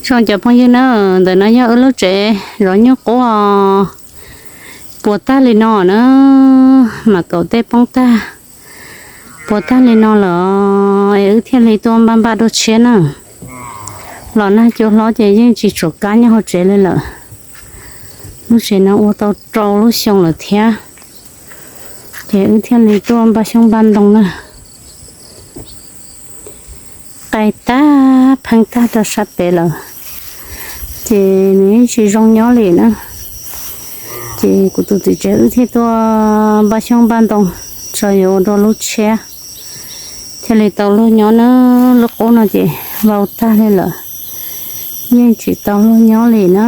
Zoo cov phooj ywg na, ntawm no yog wb lub tsev zov nyuj qub puas tag li no na, mam kaum tej poob tag, puas tag li no lawm es wb thiaj li tuaj npaj npaj dua tshiab na. Los nag cua hlob ces yeej tsis tshua kab nyob hauv tsev li lawm. Lub tsev no ua tau rau lub xyoo lawm thiab, ces wb thiaj li tuaj npaj xyoob npaj ntoo na. Qaij tag pheeb tag rau sab pem lawm, ces nws yeej tsis zoo nyob li na. Ces kuv tus txiv tsev wb thiaj tuaj npaj xyoob npaj ntoo tso yuav ua dua lub tshiab, thiaj li tau luag nyob na. Lub qub no ces vau tag li lawm, yeej tsis tau luag nyob li na.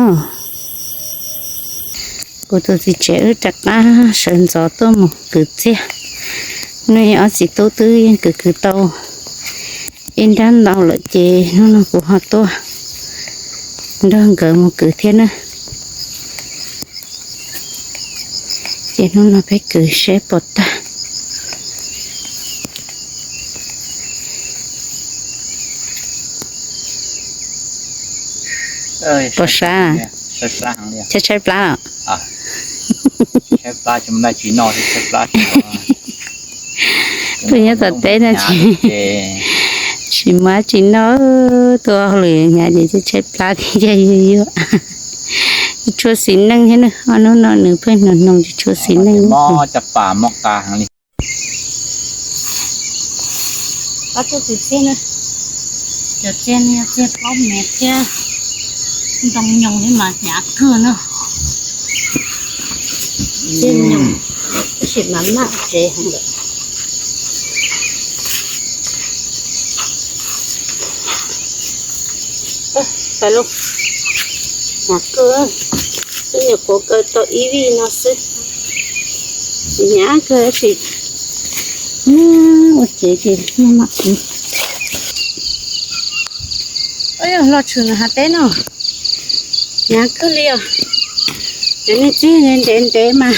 Kuv tus txiv tsev wb rov qab sawv ntxov tuaj mus kwv txiaj. Hnub no ob txiv tub twb yeej kwv kwv tau ib nrab ntau lawm ces hnub no kuv ho tuaj nrog nkawd mus kwv thiab na. Ces hnub no peb kwv seb puas tag. Puas sab? Tshaib tshaib plab. Tuaj nyob tom teb no tsis muaj dab tsi noj, tuaj hauj lwm hnyav ces tshaib tshaib plab thiab yuag yuag. Tsis tshua xis neej thiab na, ob hnub no nws pheej hnoos hnoos tsis tshua xis neej. Pab tuaj kwv txiaj na, cov txiaj no yog txiaj plaub mev thiab ntoo nyoos thiab mas hnyav kawg na. Txiaj nyoos tab sis mas maj tsev heev lawm. Pais lauj, hnyav kawg, twb nyuam qhuav kaw tau ib vij no xwb, hnyav kawg tab sis ua tsev ces mam kwv. Los tshwm hav teb no, hnyav kawg li os. Cov niag txiaj ntev ntev mas,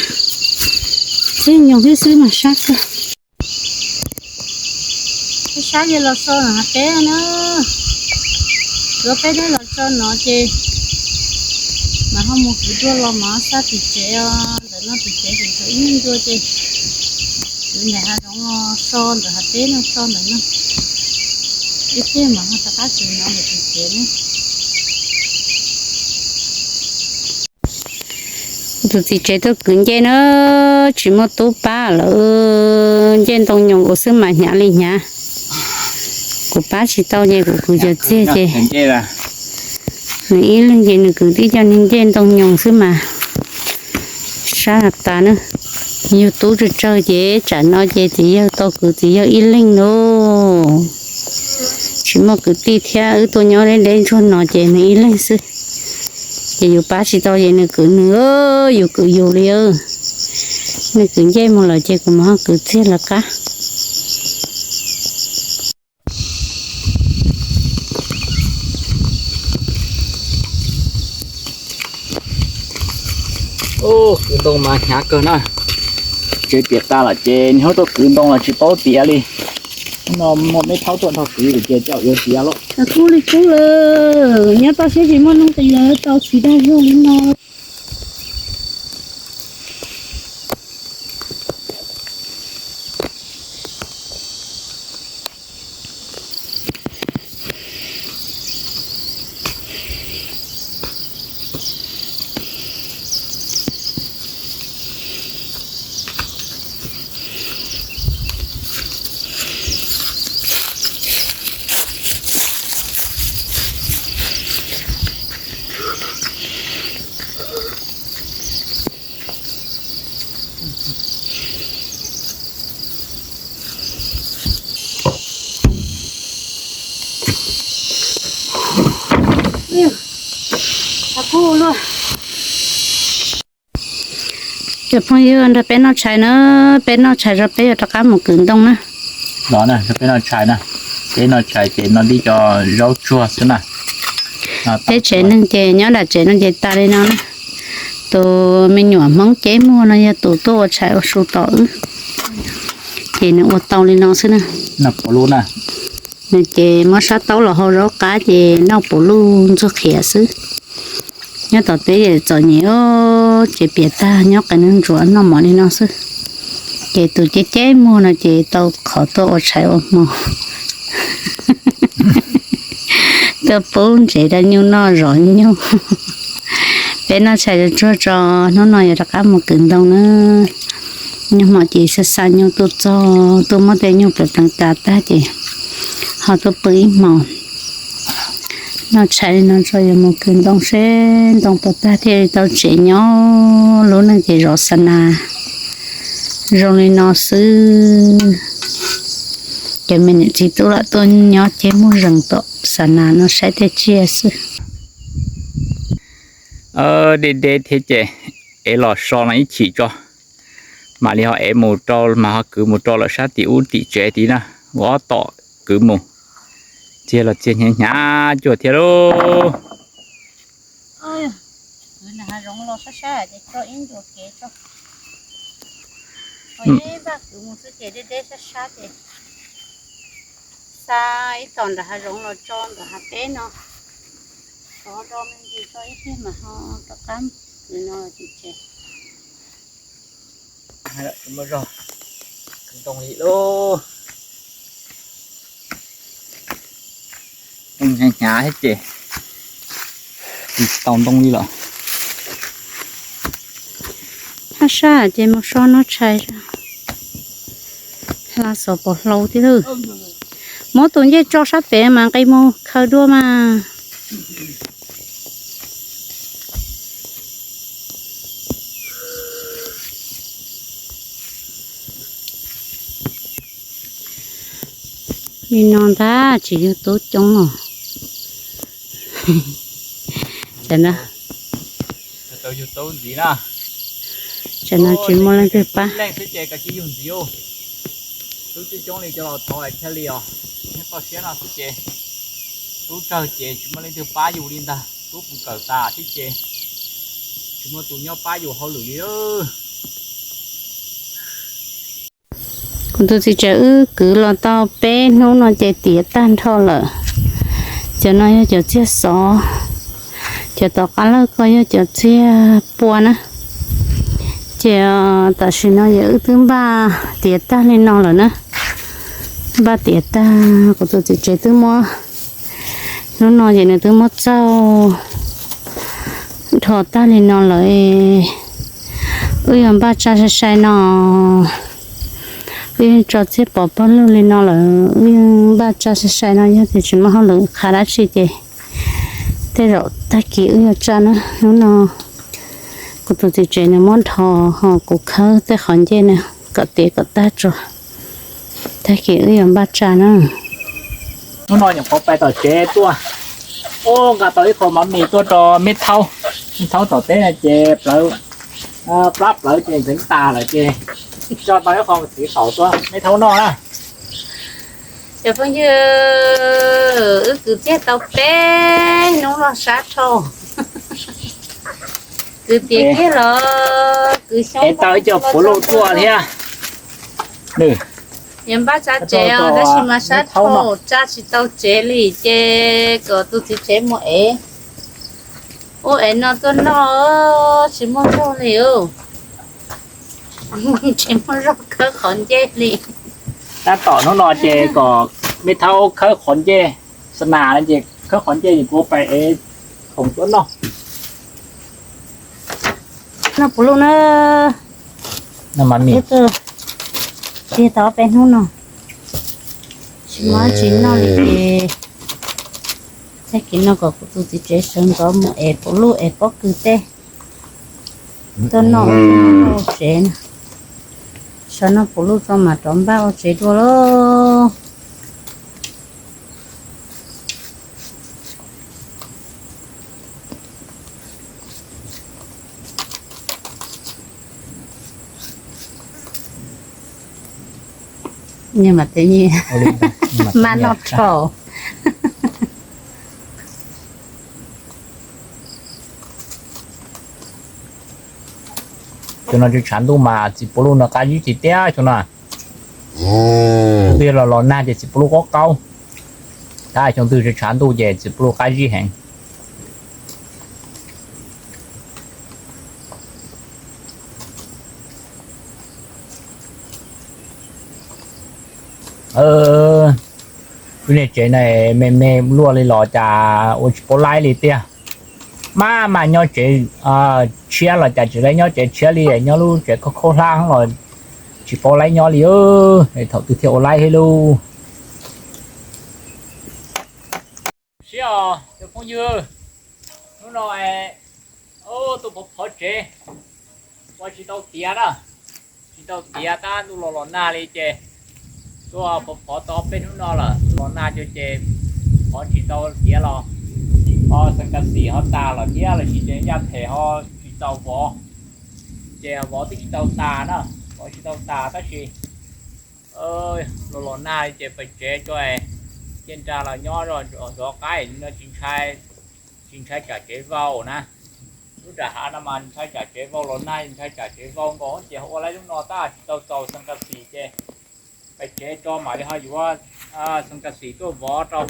txiaj nyoos thiab xwb mas sab kawg. Peb sab yog los so hav teb na, yuav peb dab los so no ces mas ho mus kwv dua los mas sab tim tsev os, ntawm no tim tsev tseem tshuav ib nyuag ncua ces kwv ntawm hav zoov los so ntawm hav teb no tso ntawm no, ib pliag mas ho rov qab kwv no ntawm tim tsev na. Tus txiv tsev tuaj kwv ncej na, tsis muaj tub pab lawm, ncej ntoo nyoos kuv xwb mas hnyav li hnyav. Kuv pab tsis tau ces kuv kwv cov txiag ces nws ib leeg ces nws kwv tib co niag ncej ntoo nyoos xwb mas sab tas na. Yug tub tsawg tsawg ces tsam no ces txiv yawg tau kwv txiv yawg ib leeg lauj. Tsis muaj kwv tij thiab wb tuaj nyob deb deb ntsuag no ces nws ib leeg xwb. Ces yus pab tsis tau ces nws kwv nws, yus kwv yus li. Nws kwv ncej mus lawm ces kuv mus ho kwv txiag lawv qab. Kwv ntoo mas hnyav kawg na. Tsev piam tas lawm ces nws ho tuaj kwv ntoo los tsis paub tiav li. Hnub no muaj me thaub tuaj nrog kwv ces coj yuav tiav lawm. Kub li kub lawm, nyob toj siab tsis muaj nuj nqis lawm, tau txiv dag zog li no. Cov phooj ywg nrog peb noj tshais na, peb noj tshais tso peb yuav rov qab mus kwv ntoo na. Los na, peb noj tshais na, peb noj tshais ces noj tib co zaub tsuag xwb na. Peb tsev neeg ces nyob nram tsev no ces tas li no na. Tus me nyuam Hmoob ceb muag no yog tus tuaj ua tshais ua su tom wb, ces nws ua tau li no xwb na. Noj puav lub na. Nws ces muab sab taub los hau zaub qab ces noj puv luj ntxuag qhiav xwb. Nyob tom teb es txom nyem, tsev piam tag nyob qee neeg ntsuav noj mov li no xwb. Ces tus ceb ceb muag no ces tau qhov tuaj ua tshais ua hmo, tuaj pub ntsev rau nyuj noj zov nyuj. Peb noj tshais tsuag tso, hnub no yuav rov qab mus kwv ntoo na. Nyuj hmo ces xa xa nyuj tuaj txog, tuaj muab tej nyuj pleev pleev tas tag ces ho tuaj pw ib hmos. Noj tshais li no tso yuav mus kwv ntoo seb ntoo puas tag thiaj li tau tsev nyob. Lub neej ces zov xa nas zoo li no xwb. Ces me niam txiv tub lam tuaj nyob ceg muag zees tom xa nas no saib tej tsiaj xwb. Deb deb thiab ces ev los so no ib chim tso, mam li ho ev mus rau, mas ho kwv mus rau lawm sab tim ub tim tsev tid na, ua ob tom kwv mus. Txiag los txiag hnyav hnyav cuag thiab lauj. Kwv nram hav zoov los sab sab ces tso ib ncua kev tso. Ib npaj kwv mus xwb ces deb deb sab sab ces xa ib tom nram hav zoov los tso ntawm hav teb no. Tov do me ntsis tso ib pliag mas ho rov qab kwv no los tsis tsev. Muaj zog kwv ntoo li lauj. Hnyav hnyav thiab ces tsis tau ntoo li lawm. Hab sab ces mus so noj tshais. Hla xov pom hlau tib lwm. Muab tus ncej tso sab pem mas nqis mus khaws dua mas. Li no ntag tsis yug tub coob os. Tam no tsis muaj leej twg pab. Tub coob coob li cov laus thov thiaj li os. Nyob toj siab no xwb ces tub tsawg ces tsis muaj leej twg pab yus li ntag. Tub puv kawm tas thiab ces tsis muaj tus nyob pab yus hauj lwm li. Kuv tus txiv tsev wb kwv los tau peb hnub no ces tiav tag nrho lawm. Cov no yog cov txiag xov, cov tom qab lawj ko yog cov txiag pua na. Ces tam sim no ces wb twb npaj tiav tag li no lawm na. Npaj tiav tag, kuv tus txiv tsev twb muab, hnub no ces nws twb muab txaug dhos tag li no lawm. Wb yuav npaj tsa sai sai no, wb yeej tso txiag pov pawg lug li no lawm, wb yeej npaj tsa sai sai no, yog tias tsis muaj hauj lwm qha dab tsi ces tej zaum tag kis wb yuav tsa na. Hnub no kuv tus txiv tsev nws muab dhos ho kuv khawb tej qhov ncej na, kom tiav kom tag tso, tag kis wb yuav npaj tsa na. Hnub no nyuam qhuav pais tom tsev tuaj, ub, nqa tau ib qho mov mis tuaj rau Meb Thaub. Meb Thaub tom teb no ces plab plawv ces ntxeev tas lawm ces tso tau ib qho txiv qaum tuaj Meb Thaub noj na. Cov phooj ywg, wb kwv txiag tau peb hnub los sab dhau. Kwv tiav kiag los kwv xyoob tau ib co puav luj tuaj thiab. Yuav npaj tsa tsev os, tab sis mas sab dhau tsa tsis tau tsev li ces kom tus txiv tsev mus ev. Ua ev no tuaj noj, tsis muaj zog li. Tsis muaj zog khawb qhov ncej li. Tab tom hnub no ces kom Meb Thaub khawb qhov ncej, xa nas no ces khawb qhov ncej es kuv pais ev khoom tuaj noj. Noj puv luj na. Tiag tau peb hnub no tsis muaj dab tsi noj li ces tag kis no kom kuv tus txiv tsev sawv ntxov mus ev puv luj ev pob kws tej tuaj noj ua tsev na. Sawv noj puv luj tso mam rov npaj ua tsev dua lauj. Mas tej nyiaj mas noj rau. Xyoo no tshav ntuj mas txiv puv luj no qab zib tiag tiag xyoo no. Twb yog los los nag ces txiv puv luj qaub qaub. Xyoo twg tshav ntuj ces txiv pluj qab zib heev. Niag tsev ne me me luaj li los cas ua tsis paub laib li tiag. Mas mas nyob tsev tshiab los cas tsis laib nyob tsev tshiab li, nyob lub tsev khaub khaub hlab los tsis paub laib nyob li. Thaum twg thiaj ua laib thiab lauj? Siab os cov phooj ywg, hnub no tuaj phov phov tsev, ua tsis tau tiav na, tsis tau tiav tab ntuj los los nag li ces tuaj phov phov tau peb hnub no lawm, ntuj los nag ces phov tsis tau tiav los, ho xeem kas xim ho tas lawm thiab los sis ces yaj phem ho tsis txaus vov, ces vov twb tsis tau tas na, vov tsis tau tas tab sis los los nag li ces pem tsev tso, cia nra los nyob zov qaib no tsis ntshai tsam tsev vau na. Lub nram hav no mas ntshai tsam tsev vau los nag, ntshai tsam tsev vau nkaus ces ua laib lub no tab tsis tau txaus xeem kas xim ces pem tsev tso mam li ho yuav xeem kas xim tuaj vov rau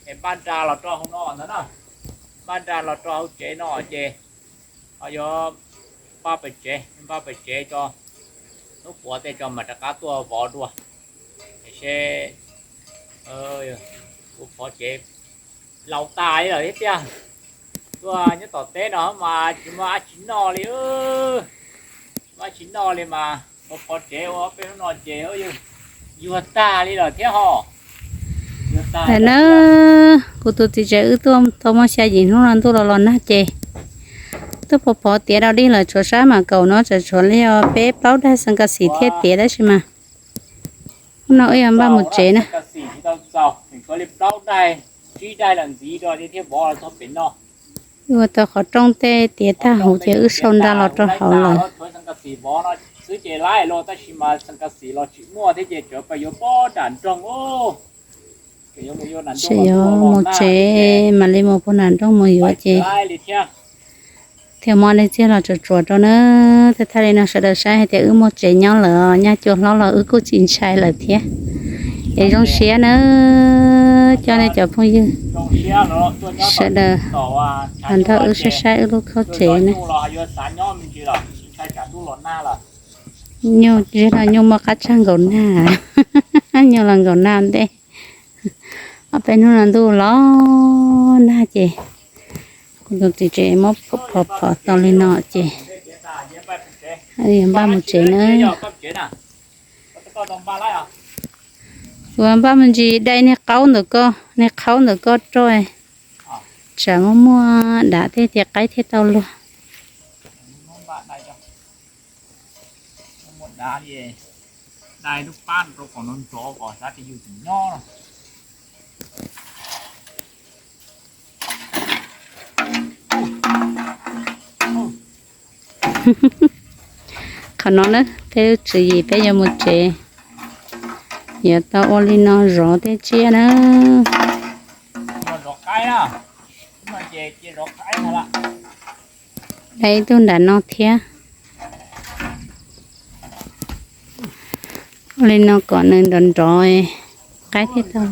es npaj nra los rau hauv no ntag na, npaj nra los rau hauv tsev no ces ho yuav npaj pem tsev, npaj pem tsev tso, hnub puav tej tso mam rov qab tuaj vov dua. Tiam sis kuv phov tsev laus tas li lawm thiab tiag. Tuaj nyob tom teb no mas tsis muaj dab tsi noj li, muaj dab tsi noj li mas phov phov tsev ua peb hnub no ces yuag tag li lawm thiab ho. Ntawm na, kuv tus txiv tsev wb tuaj tau muaj xya yim hnub no ntuj los los nag ces twb phov phov tiav rau dig lawm, tshuav sab mam kaum no tsam tshuav li peb plaub daig xeem kas xim thiaj tiav tab sis mas hnub no wb yuav npaj mus tsev na. Ua tau qhov rooj tej tiav tag huv ces wb sau nra los rau hauv lawm. Tsis yuav mus tsev mam li mus puag nram nroog mus yuav ces thiaj muaj dej txiag los tsuam tsuam rau na. Thiaj thaij li no sawv daws saib hais tias wb muaj tsev nyob lawm, nyaj cua hlob los wb kuj tsis ntshai lawm thiab. Es zoo siab na, coj nej cov phooj ywg sawv daws los nrog wb saib saib wb lub khaub tsev na. Nyuj zeb no nyuj muaj qab tsag nkaus nag, nyuj los nkaus nag ntej. Ob peb hnub no ntuj los nag ces kuv tus txiv tsev muab phov phov tau li no ces npaj mus tsev na. Kuv npaj mus ntsis dai niag qaub ntawm ko, niag qaub ntawm ko rau, tsam muaj muaj dav tej ces qaib thiaj tau luag. Qhov no na peb lub tswv yim peb yuav mus tsev, yuav tau ua li no zov tej tsiaj na. Dai ib tug nram no thiab. Ua li no kom nws nrov nrov, qaib thiaj tau.